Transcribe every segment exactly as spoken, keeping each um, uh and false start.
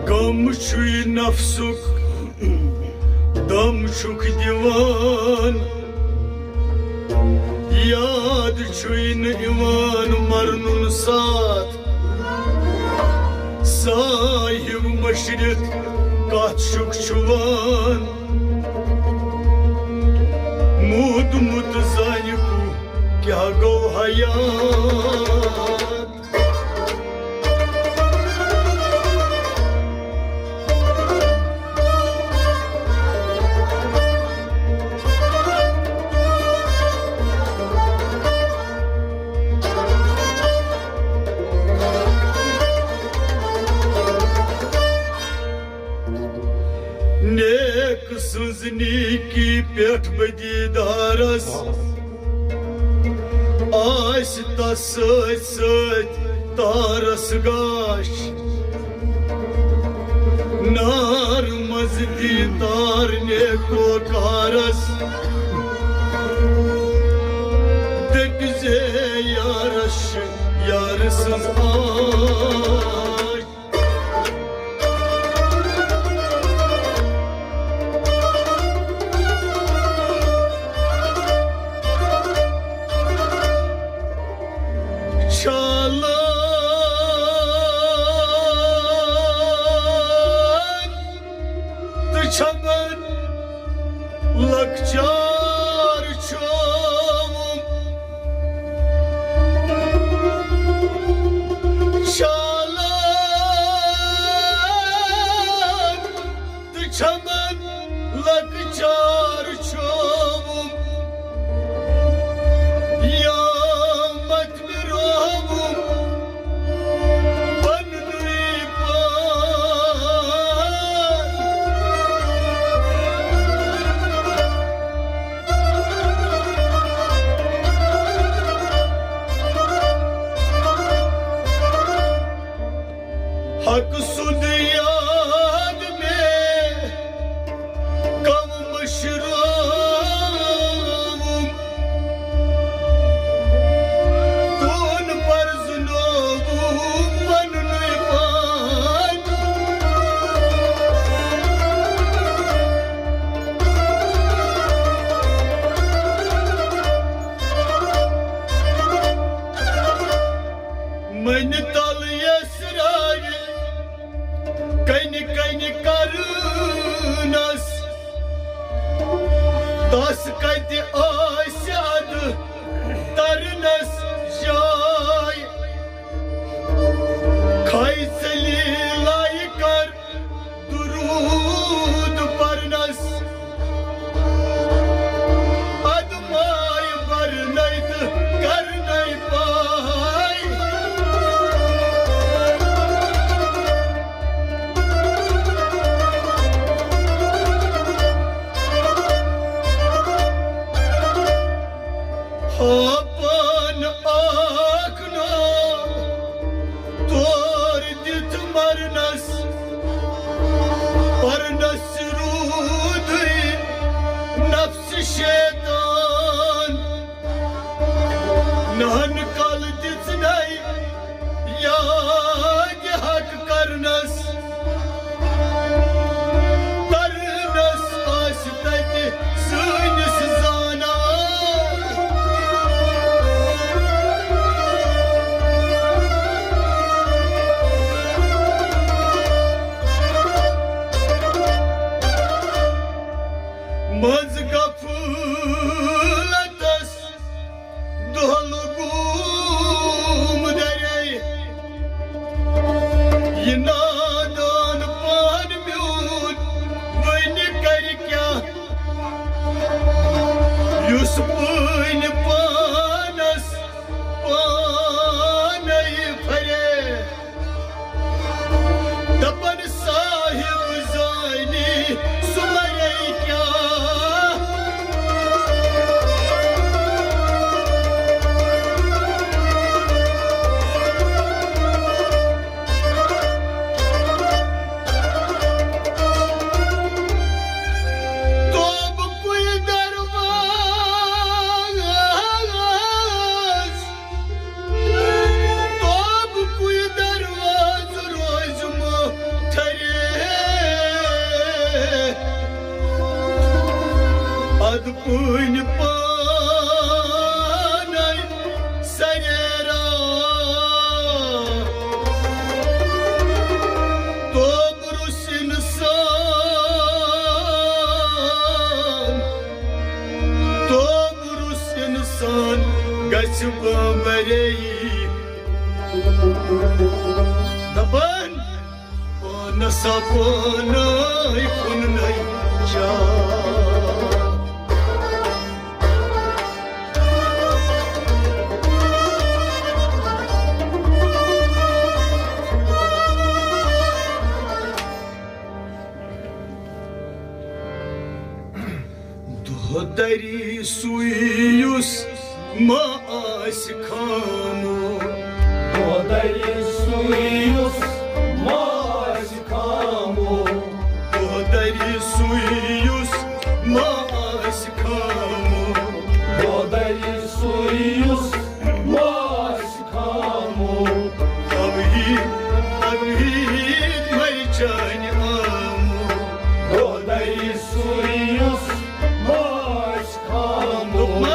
کم چھُے نفسُک دم چھُکھ دِوان، یاد چھُے نہٕ یِوان مرنُن ساتھ۔ صاحب مشرق کتھ چھُکھ چھُوان، موٗدمُت زانہِ کُو کیٛاہ گوٚو حیات۔ نیک سٕنٛز نیکی پٮ۪ٹھ بہٕ دیٖدارس، آسہِ تس سۭتۍ سۭتۍ تارس گاش۔ نار منٛز دی تار نیکو کارس، دٔپۍ زے یارس چھِ یار سٕنٛز آش۔ چھالان تہٕ چھپن لۄکچار چھووُم۔ چھالان تہٕ چھپن لۄکچار چھووُم۔ یا مت مےٚ رووُم پننُے پان۔ حق سُنٛد یاد مےٚ کم مٔشرٲوُم۔ تُہُنٛد پرزنووُم پننُے پان۔ مٔنہِ تل یسراوِ کنہِ کنہِ کرنس، تس کتہِ آسہِ ادٕ ترنس جاے۔ کھے ژٔلی لایہِ کر درود پرنس، ادماے برنے تہٕ کرنے پاے۔ بمبرے دپان پانس پانے کُننے چاہ۔ دۄہ دَرِ سُے یُس ما آسہِ خاموش۔ دۄہ دَرِ سُے یُس ما آسہِ خاموش۔ دۄہ دَرِ سُے یُس ما آسہِ خاموش۔ دۄہ دَرِ سُے یُس ما آسہِ خاموش۔ توحید، توحید مَرِ چانہِ آمُت۔ دۄہ دَرِ سُے یُس ما آسہِ خاموش۔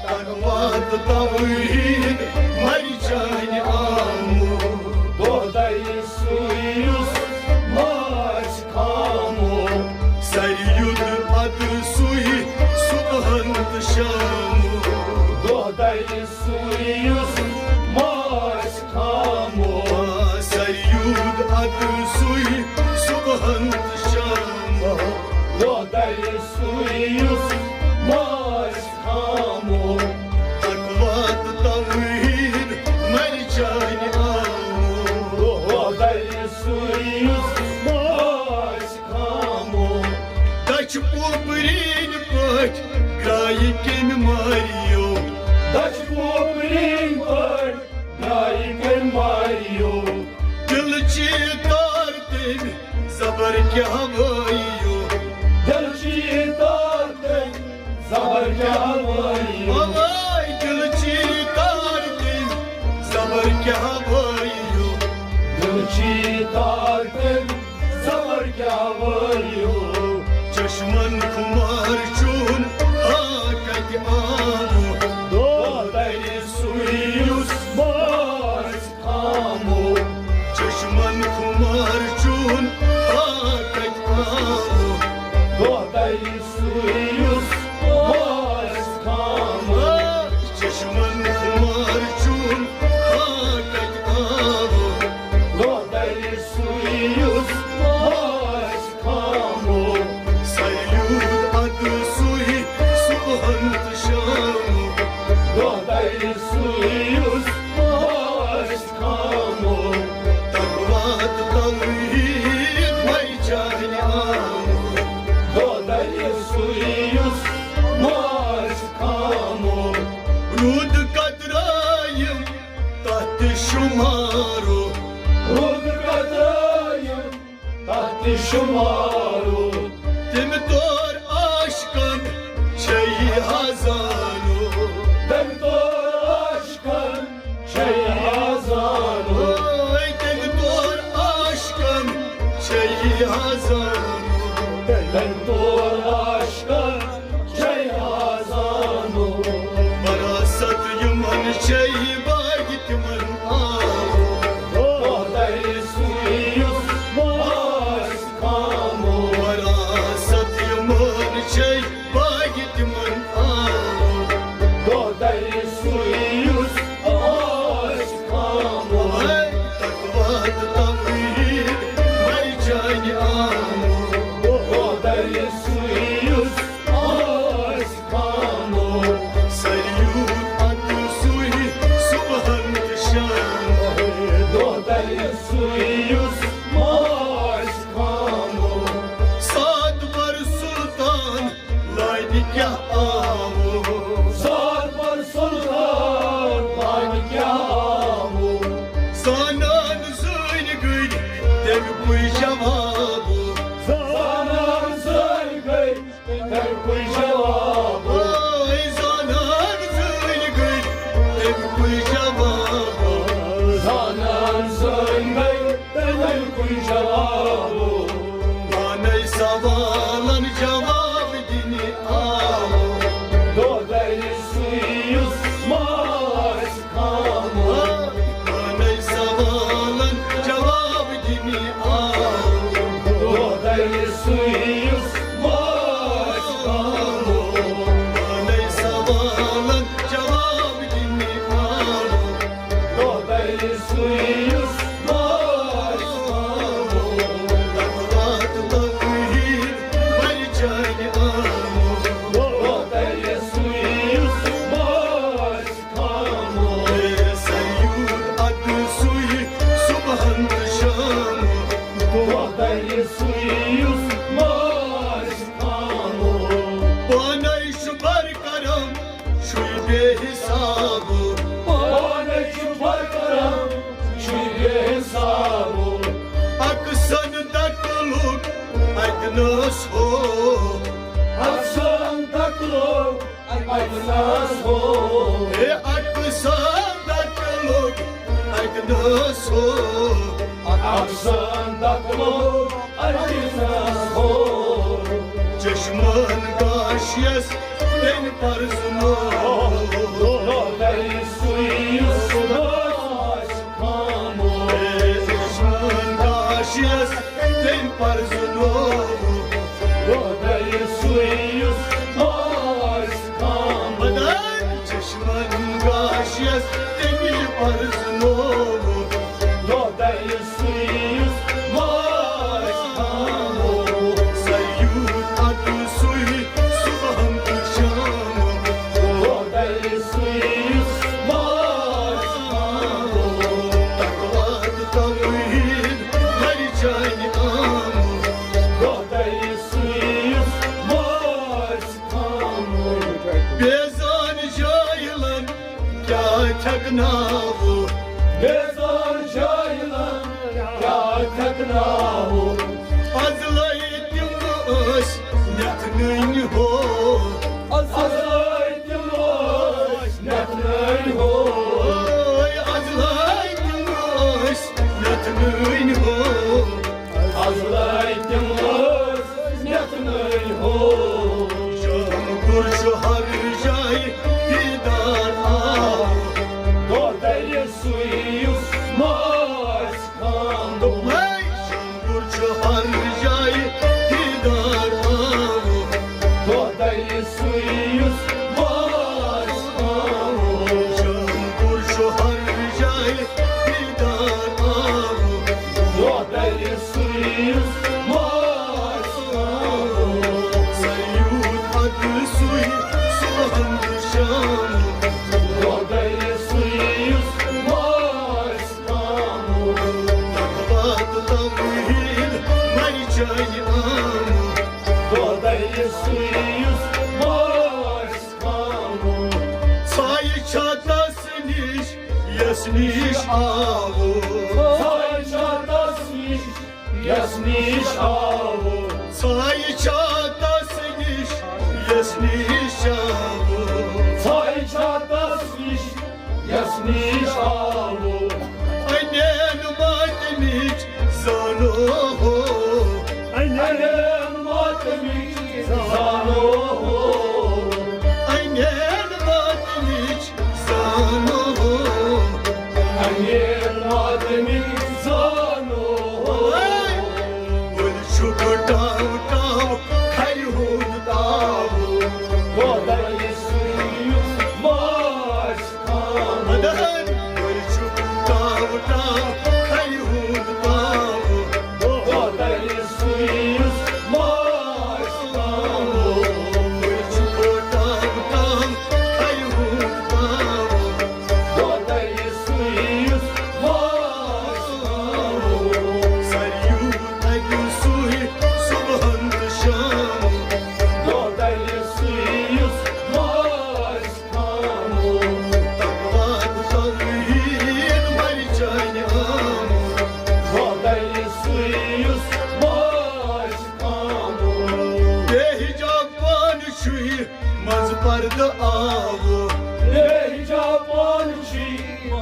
تقویٰ تہٕ توحید مَرِ چانہِ آمُت۔ دۄہ دَرِ سُے یُس ما آسہِ خاموش۔ سَرِ یُد اَدٕ سُے صُبحن تہٕ شامُت۔ دۄہ دَرِ سُے یُس ما آسہِ خاموش۔ سَرِ یُد اَدٕ سُے صُبحن تہٕ شامُت۔ دۄہ دَرِ سُے یُس ما آسہِ خاموش۔ تقویٰ تہٕ توحید مَرِ چانہِ آمُت۔ دۄہ دَرِ سُے یُس ما آسہِ خاموش۔ دَچھِ پوپرِنۍ پٲٹھۍ گرٛایہِ کٔمۍ ماریو۔ دَچھِ پوپرِنۍ پٲٹھۍ گرٛایہِ کٔمۍ ماریو۔ دِلچہِ تار تٔمۍ زبر کیٛاہ وٲیِو۔ دِلچہِ تار تٔمۍ زبر کیٛاہ وٲیِو۔ اوے دِلچہِ تار تٔمۍ زبر کیٛاہ وٲیِو۔ دِلچہِ تار تٔمۍ زبر کیٛاہ وٲیِو۔ چشمن خُمار چون ہا کتہِ آمُت۔ دۄہ دَرِ سُے یُس ما آسہِ خاموش۔ چشمن خُمار چون ہا کتہِ آمُت۔ دۄہ دَرِ سُے یُس ما آسہِ خاموش۔ چشمن خُمار چون ہا کتہِ آمُت۔ دۄہ دَرِ سُے یُس ما آسہِ خاموش۔ سَرِ یُد اَدٕ سُے صُبحن تہٕ شامُت۔ دۄہ دَرِ سُے یُس ما آسہِ خاموش۔ تقویٰ تہٕ توحید مَرِ چانہِ آمُت۔ دۄہ دَرِ سُے یُس ما آسہِ خاموش۔ روٗد قطرٕ یِم تَتھ تہِ شُمارو۔ روٗد قطرٕ یِم تَتھ تہِ شُمارو۔ تٔمۍ توٚر عاشقن چھے ہزانو۔ تٔمۍ توٚر عاشقن چھے ہزانو۔ اوے تٔمۍ توٚر عاشقن چھے ہزانو۔ تٔمۍ توٚر عاشقن چھے ہزانو۔ وراثت یِمن چھے باغ تِمن آو۔ دۄہ دَرِ سُے یُس ما آسہِ خاموش۔ وراثت یِمن چھے باغ تِمن آو۔ دۄہ دَرِ سُے یُس ما آسہِ خاموش۔ تقویٰ تہٕ توحید مَرِ چانہِ آمُت۔ دۄہ دَرِ سُے یُس ما آسہِ خاموش۔ سَرِ یُد اَدٕ سُے صُبحن تہٕ شام۔ دۄہ دَرِ سُے یُس ما آسہِ خاموش۔ سادبر سُلطان لانہِ کیٛاہ آوُ؟ سادبر سُلطان لانہِ کیٛاہ آوُ؟ زانان زٲنۍ گٔے تَمہِ پُے جوابُ۔ زانان زٲنۍ گٔے تَمہِ پُے جوابُ۔ اے زانان زٲنۍ گٔے تَمہِ پُے جوابُ۔ زانان زٲنۍ گٔے تَمہِ پُے جوابُ۔ پانے سوالن جواب دِنہِ آو۔ دۄہ دَرِ سُے یُس ما آسہِ خاموش۔ پانے سوالن جواب دِنہِ آو۔ دۄہ دَرِ سُے یُس ما آسہِ خاموش۔ پانے سوالن جواب دِنہِ تۄہہِ سُے یُس ماس خامو۔ پانے چھُ برکرم، چھُے بے حساب۔ پانے چھُ برکرم، چھُے بے حساب۔ اکسن دکلُک اتہِ نس ہو۔ اکسن دکلُک اتہِ نس ہو۔ ہے اکسن دکلُک اتہِ نس ہو۔ اکسن دکلُک اتہِ نس ہو۔ چشمن گاشیس تٔمۍ پرزنو۔ خۄداے سُے یُس ماس خامو۔ ہے چشمن گاشیس تٔمۍ پرزنو۔ خۄداے سُے یُس ماس خامو۔ خۄداے چشمن گاشیس تٔمۍ پرزنو۔ خۄداے سُے یُس ماس خامو۔ سیوٗد ادٕ سُے صبحن تہٕ شامو۔ خۄداے سُے یُس ماس خامو۔ تقویٰ تہٕ توحیٖد مرچانہِ آمو۔ خۄداے سُے یُس ماس خامو۔ بیزان جاہلن کیٛاہ تھٮ۪کناوو؟ بیزان جاہلن کیٛاہ تھٮ۪کناوو؟ ازلے تِم ٲسۍ نٮ۪تھ نٔنۍ ہو۔ ازلے تِم ٲسۍ نٮ۪تھ نٔنۍ ہو۔ اے ازلے تِم ٲسۍ نٮ۪تھ نٔنۍ ہو۔ ازلے تِم ٲسۍ نٮ۪تھ نٔنۍ ہو۔ شنگُر چھُ ہر جایہِ دیدار آو۔ دۄدرِ سُے یُس ماس خامو۔ ہے شنگُر چھُ ہر جایہِ دیدار آو۔ دۄدرِ سُے یُس ماس خامو۔ شنگُر چھُ ہر جایہِ دیدار آو۔ دۄدرِ سُے یُس ماس خامو۔ سیوٗد ادٕ سُے صبحن تہٕ شامو۔ دۄدرِ سُے یُس ماس خامو۔ تقویٰ تہٕ توحیٖد مرچانہِ آمو۔ خۄداے سُے یُس ماس خامو۔ ژھاے چھا تس نِش یس نِش آوو؟ ژھاے چھا تس نِش یس نِش آوو؟ ژھاے چھا تس نِش یس نِش آوو؟ ژھاے چھا تس نِش یس نِش آوو؟ انین ماتمچ زانو ہو۔ انین ماتمچ زانو ہو۔ انین ماتمچ زانو ہو۔ انین ماتمچ زانو ہو۔ ول چھُ ٹاو ٹاو کھرِ ہُنٛد تاو۔ خۄداے سُے یُس ماس خامو۔ مدد۔ ول چھُ ٹاو ٹاو کھرِ ہُنٛد تاو۔ خۄداے سُے یُس ماس خامو۔ ول چھُ ٹاو ٹاو کھرِ ہُنٛد تاو۔ خۄداے سُے یُس ماس خامو۔ سریوٗد ادٕ سُے صبحن تہٕ شامو۔ خۄداے سُے یُس ماس خامو۔ تقویٰ تہٕ توحیٖد مرچانہِ آمو۔ خۄداے سُے یُس ماس خامو۔ بے حجاب پانہٕ چھُے منٛز پردٕ آوُر۔ بے حجاب پانہٕ چھُے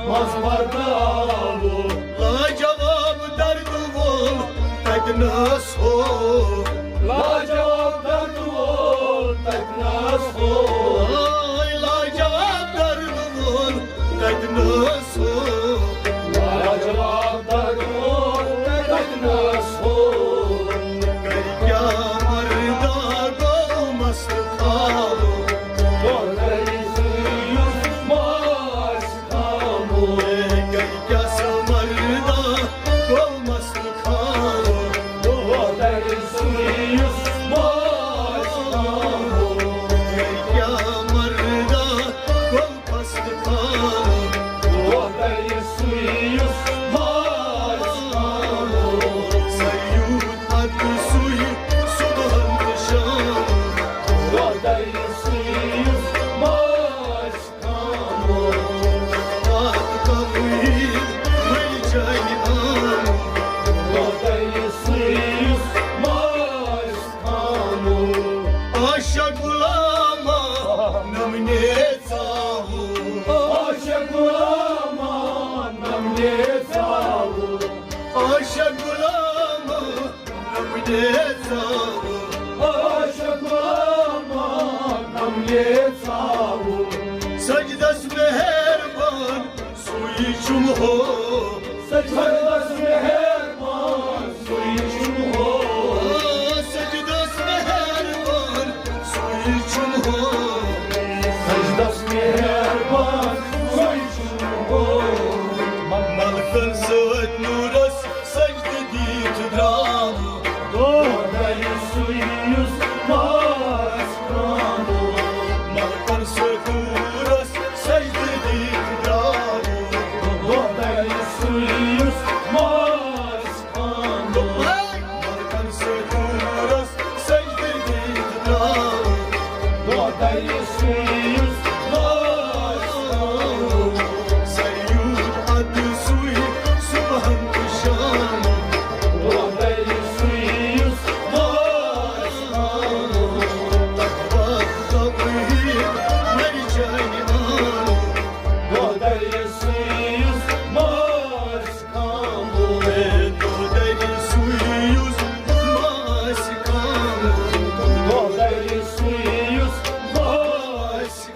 منٛز پردٕ آوُر۔ لاجواب درد وول تتہِ نس ہو۔ لاجواب درد وول تتہِ نس ہو۔ ہاے لاجواب درد وول تتہِ نس ہو۔ لاجواب درد وول تتہِ نس ہو۔ گرِ کیٛاہ مردا گوٚو مست خامو۔ گرِ سُے یُس ماس خامو۔ گرِ کیٛاہ سا مردا گوٚو مست خامو۔ گرِ سُے یُس ماس عاشق غلام غم ییژاوُن۔ سجدس مہربان سُے چھُم ہو۔ سجدس مہربان سُے چھُم ہو۔ سجدس مہربان سُے چھُم ہو۔ سجدس مہربان سُے چھُم ہو۔ ملکن سۭتۍ نوٗرس سجدٕ دِتھ درٛاو۔ دۄدرِ سُے یُس ماس کانٛدو۔ ملکن سۭتۍ نوٗرس سجدٕ دِتھ درٛاو۔ دۄدرِ سُے یُس ماس کانٛدو۔ ملکن سۭتۍ نوٗرس سجدٕ دِتھ درٛاو۔ دۄدرِ سُے یُس ماس کانٛدو۔ سیوٗد اَدٕ سُے صُبحن تہٕ شام۔ دۄدرِ سُے یُس ماس کانٛدو۔ تقویٰ توحیٖد مَرِ چانہِ آنو۔ دۄدرِ سُے یُس ماس کانٛدو۔ دۄدرِ سُے یُس ماس کانٛدو۔ دۄدرِ سُے یُس ماس